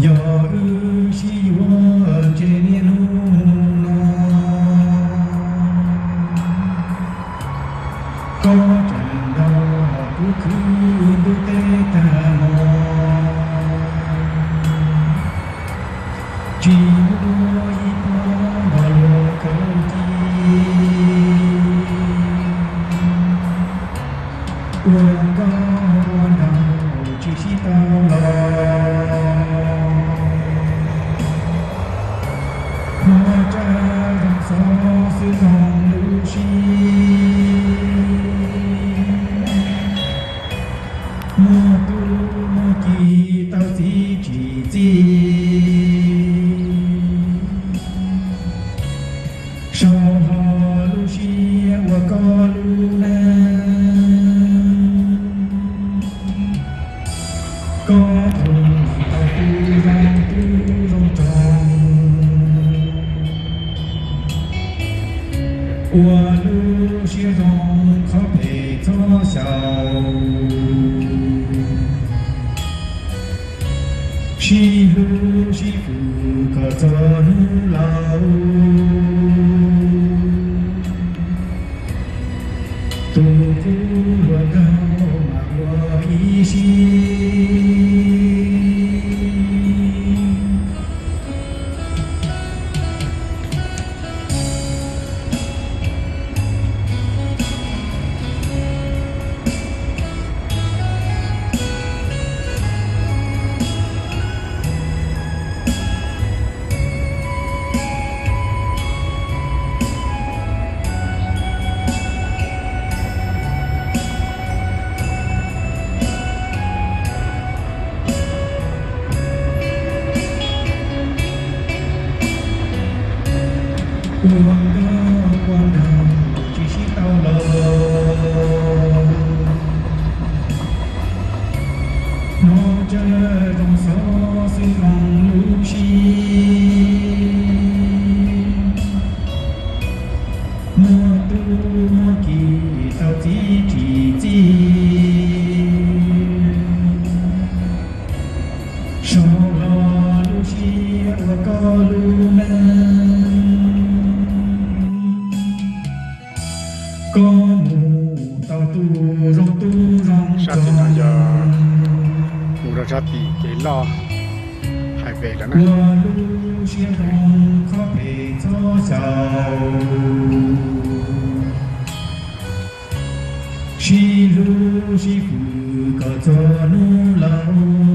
Yog wb sib yuav ntshe niaj hnub no, koj tseem nrog kuv khwv ntuj teb tag hmo, tsis muaj ib pob nrog luag khaws ci. Ua nkauj ua nraug tsis sib tau los, hmov tsa zoo xov xwb zoo lub siab. Muaj tub muaj ki tau txiv tsis txij, sau hlo lub siab ua koj lub neej. Koj tus tau tub zoo tub zoo txog, ua lub siab zoo qhov phem txhob xyaum. Sib hlub sib fwm kom txog hnub laus, tus qub hluas nraug mas ua ib siab. Ua nkauj ua nraug tsis sib tau los, hmov tsa zoo xov xwb zoo lub siab. Muaj tub muaj ki tau txiv tsis txij, sau hlo lub siab ua koj lub neej. Koj mus tau tus zoo tub zoo txog, mus rau sab tim kev loj hais ve lawm na. Ua lub siab zoo qhov phem txhob xyaum, sib hlub sib fwm kom txog hnub laus.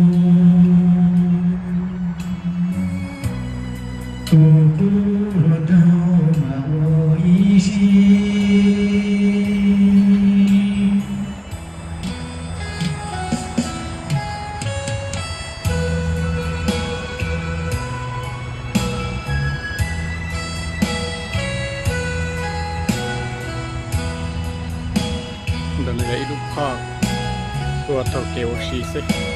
Tus qub hluas nraug mas ua ib siab. Ntawm no yog ib lub phaj ua taug kev ua si xwb.